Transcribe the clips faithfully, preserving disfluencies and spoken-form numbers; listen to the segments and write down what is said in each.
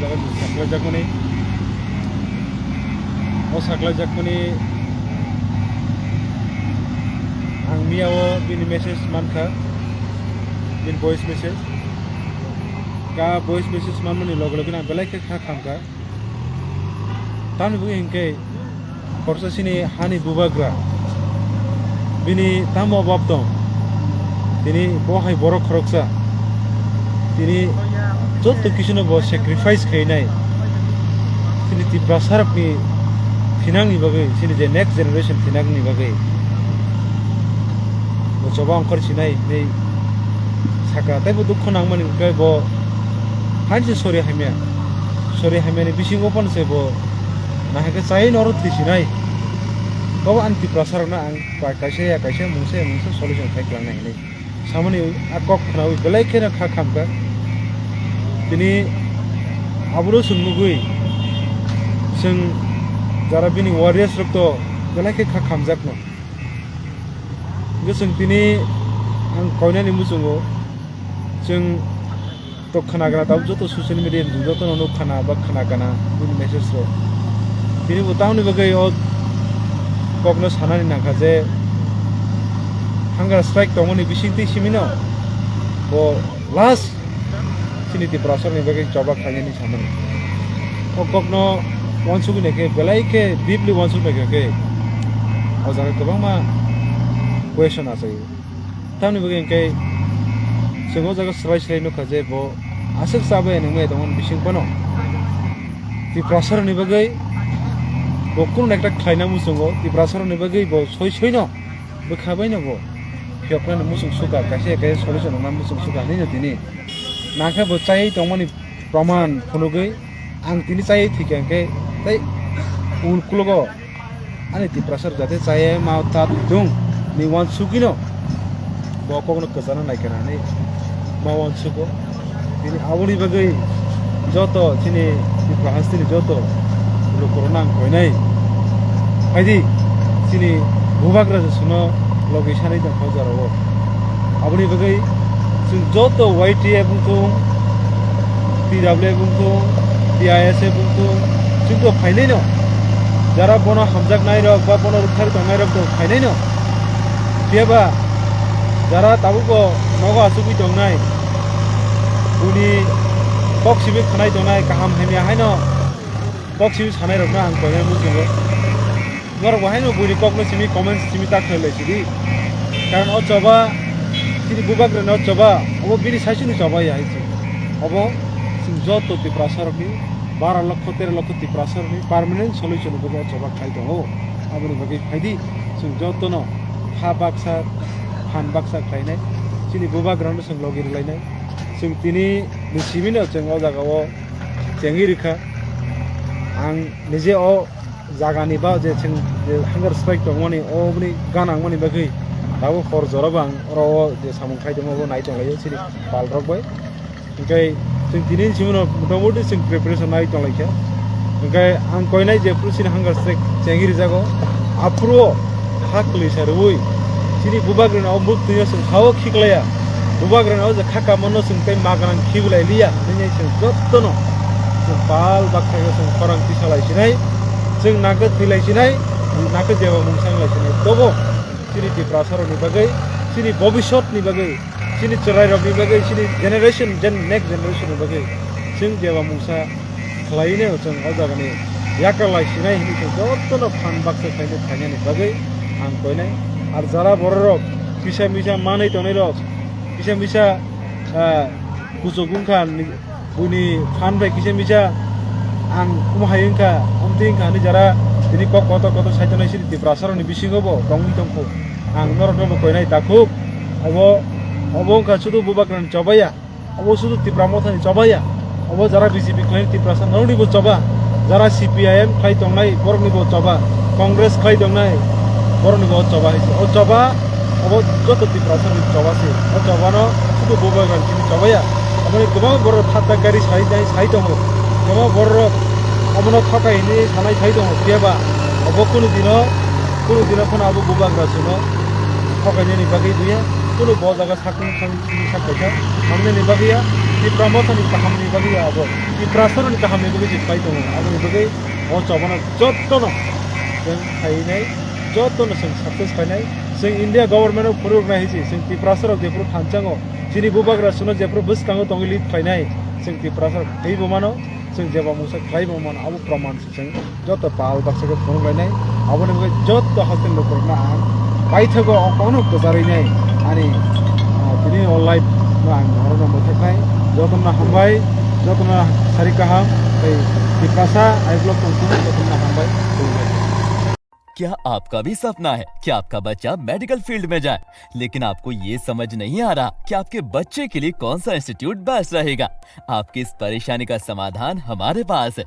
Saklaijakmani, o saklaijakmani ang miya o bini message mankha, bini voice message. Ka voice message manmani loge loge ang belai khe kha khamkha. Tamni bagwi hinkhe khoroksa chini hani bubagra, bini tamo obab tong, tini bo hai borok khoroksa, tini joto kisuno bo sacrifice khainai, chini Tiprasarokni thinangni bagwi, chini je next generation thinangni bagwi bo choba ongkhor sinai hinwi sakha, tei bo dukhu nangmani hwnkhe bo hainse sori hamya, sori hamyani bisingo phano se bo nahakhe chaywi norok thwisinai. Bobo ani Tiprasarokno ang pa-, kaisa ya kaisa mungsa ya mungsa solution khai kwlangnai hinwi samani a kok khnaui belai kheno kha khamkha. Tini abono chwng nugui chwng jara bini warriors rok to belai khe kha khamjakno. Hwnkhe chwng tini ang koinani muchungo chwng to khna gana tabuk joto social media ni joto no nuk khna ba khna gana bini message rok. Tini bo tamoni bagwi o kokno sanani nangkha je hunger strike tongmani bisingtwi simino bo last chini Tiprasarokni bagwi choba khlainani samani. O kokno uansukwi naikhe belai khe deeply uansuk naikha khe o jaga kwbangma question achaio. Tamni bagwi hwnkhe chwng o jaga swlai swlai nukha je bo aswk chabai nungmaya tongmani bising phano Tiprasarokni bagwi bo kunu ekta khlaina muchungo, Tiprasarokni bagwi bo soi soino bwkha baino bo phiyoknani muchung sukha, kaisa kaisa solution rwna muchung sukha hinwi no tini nangkhe bo chaywi tongmani proman phunugwi ang tini chaywi thwikha hwnkhe tei uklogo ani Tiprasarok jate chaywi ma ta thwithung ni uansukgwino bo kokno kwchana naikha hinwi ma uansugo. Bini aboni bagwi joto chini Tripura hasteni joto lukurokno ang koinai. Phaidi chini bubagra Jisuno logi sanwi tongkha o jorao. Aboni bagwi chwng joto Y T F wngthung, T W F wngthung, T I S F wngthung, chwngto phainaino. Jara bono hamjaknairok ba bono rwktharwi tongnairokto phainaino. Phiyaba jara tabukbo nogo achugwi tongnai, buni kok simi khwnai tongnai, kaham hamya haino kok simi sanairokno ang koinai muchungo. Norok bo haino buini kokno simi comment simi ta khlai lai sidi. Karon o choba, chini bubagrani o choba, obo bini saisuni choba ya hai se. Obo chwng joto Tiprasarokni, baro lokho tero lokho Tiprasarokni permanent solution o choba khlai tongo. Aboni bagwi phaidi chwng jotono kha baksa, phan baksa khlainai, chini bubagrano chwng logi rwlainai. Chwng tini ni simino chwng o jagao chengwi rwkha. Ang nije o jagani ba je chwng je hunger strike tongmani, oboni ganangmani bagwi tabuk hor jorabo ang oro o je samung khai tongma bo nai tonglaio chini palrok bai. Hingke chwng tini ni simi no motamoti chwng preparation nai tonglaikha. Hingke ang koinai je phuru chini hunger strike chengwi rijago, aphuru o ha kwlwi sa rwui chini bubagrani o buk twi o chwng ha o khiklaiya, bubagrani o je kha kamano chwng tei magrang khibilai liya hinwi chwng jotono chwng pal baksa khe chwng khorang tisalai sinai, chwng nangkhe thwilai sinai, nangkhe jeba mungsa wnglai sinai. Tobo chini Tiprasarokni bagwi, chini bobisotni bagwi, chini chwrairokni bagwi, chini generation, gen-, next generation ni bagwi chwng jeba mungsa khlaino chwng o jagani yakar lai sinai hinwi chwng jotono phan baksa khlaino phainani bagwi ang koinai. Ar jara bororok kisa misa manwi tongnairok, kisa misa, ah, kuchuk wngkha ni, buini phan bai kisa misa ang omo hai wngkha, omtwi wngkha hinwi jara tini kok kotor kotor saitongnai chini Tiprasarokni bisingo bo tongwi tongkhu. Ang norokno bo koinai takhuk. Obo, obo wngkha sudu bubagrani chobaiya. Obo sudu Tipra Mothani chobaiya. Obo jara B J P khlai Tiprasa norokni bo choba. Jara C P I M khlai tongnai borokni bo choba. Congress khlai tongnai borokni bo choba hai se. O choba obo joto Tiprasa ni choba se. O choba no sudu bubagrani chini chobaiya. Aboni kwbang borok thatta gari sai, sai, sai tongo. Kwbang borok omono thokai hinwi sanai sai tongo. Phiyaba obo kunu dino, kunu dino phano abo bubagra suno thokainani bagwi buya. Kunu bo jaga sakni thang-, sakpaikha thangnani bagwi ya. Tipra Mothani kahamni bagwi abo, Tiprasarokni kahamni bagwi se pai tongo. Aboni bagwi o chobano jotono chwng phainai, jotono chwng success phainai. Chwng India government-o phunuknai hai se, chwng Tiprasarok jephuru thansango, chini bubagra suno jephuru bwskango tongwi lead phainai, chwng Tiprasarok thwibo mano, chwng jeba mungsa khlaibo mano, abo proman se chwng joto pal baksa khe phunuk lainai. Aboni bagwi joto hasteni lukurokno ang paithago o kono kwcharwi nai ani, ah, tini o live no ang norokno mwthaknai. Jotono hambai, jotono sari kaham, tei Tiprasa I vlog tongthung, jotono hambai, khulumbai. क्या आपका भी सपना है कि आपका बच्चा medical field में जाए, लेकिन आपको ये समझ नहीं आ रहा कि आपके बच्चे के लिए कौन सा इंस्टीट्यूट बेस्ट रहेगा? आपकी इस परेशानी का समाधान हमारे पास है।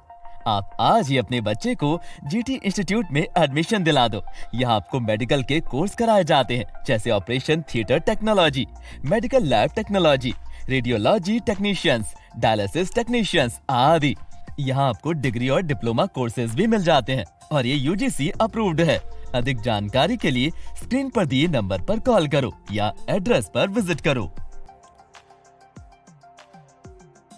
आप आज ही अपने बच्चे को जीटी इंस्टीट्यूट में एडमिशन दिला दो। यहाँ आपको मेडिकल के कोर्स कराए जाते हैं, जैसे operation theatre technology, medical lab technology, radiology technicians, dialysis technicians आदि। यहाँ आपको डिग्री और डिप्लोमा कोर्सेज भी मिल जाते हैं और ये यूजीसी अप्रूव्ड है। अधिक जानकारी के लिए स्क्रीन पर दिए नंबर पर कॉल करो या एड्रेस पर विजिट करो।